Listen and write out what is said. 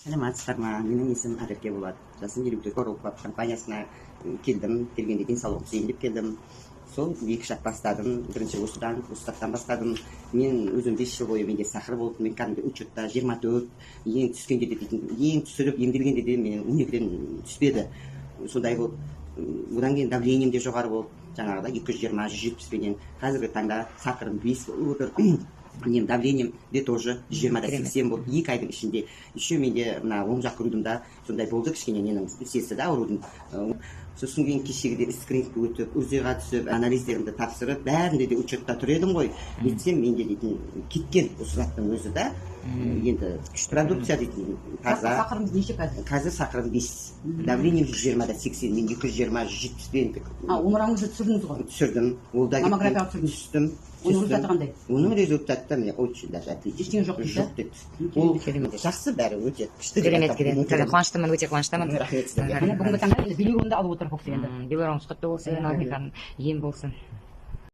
Саламатсыздар ма? Менің есімім Ақерке болады, жасым 54. Coral Club компаниясына келдім. Келгенде денсаулығым түзейін деп келдім. Сол екі шақ бастадым. Бірінші осыдан, осы заттан бастадым. Мен өзім 5 жыл бойы менде сахар болды. Мен кәдімгі учетта 24, ең түскенде де дейтін, ең түсіріп емделгенде де мен 12-ден түспеді. Сондай болып, одан кейін давлением де жоғары болды, жаңағыдай 220, 170-пенен. Қазіргі таңда сахарым 5 болып отыр, нем, давлением де тоже 120 да 80 болды 2 айдың ішінде. Еще менде мына оң жақ грудымда сондай болды, кішкене ненің сесі да аурудың. Сосын кейін кешегіде скрининг өтіп, УЗИ-ға түсіп, анализдерімді тапсырып, бәрінде де учетта тұр едім ғой. Нетсем, менде дейтін кеткен осы заттың өзі да. Енді продукция дейтін таза. Сахарыңыз неше қазір? Қазір сахарым 5, давлением 120 да 80. Мен 220, 170-пен. А, омырауыңызды түсірдіңіз ғой? Түсірдім, ол да кеткен. Маммографияға түсірдіңіз? Түстім. Оның Түстім. результаты қандай? Оның результаты міне, очень даже отлично. Ештеңе жоқ дейді? Жоқ дейді. Ол жақсы, бәрі өте күшті деп Керемет, айтамын. керемет. Қуаныштымын, өте қуаныштымын. Рахмет сіздерге. Міне, бүгінгі таңда енді белуронды алып отыр бұл кісі енді. Белуарыңыз құтты болсын, Алла, ем болсын.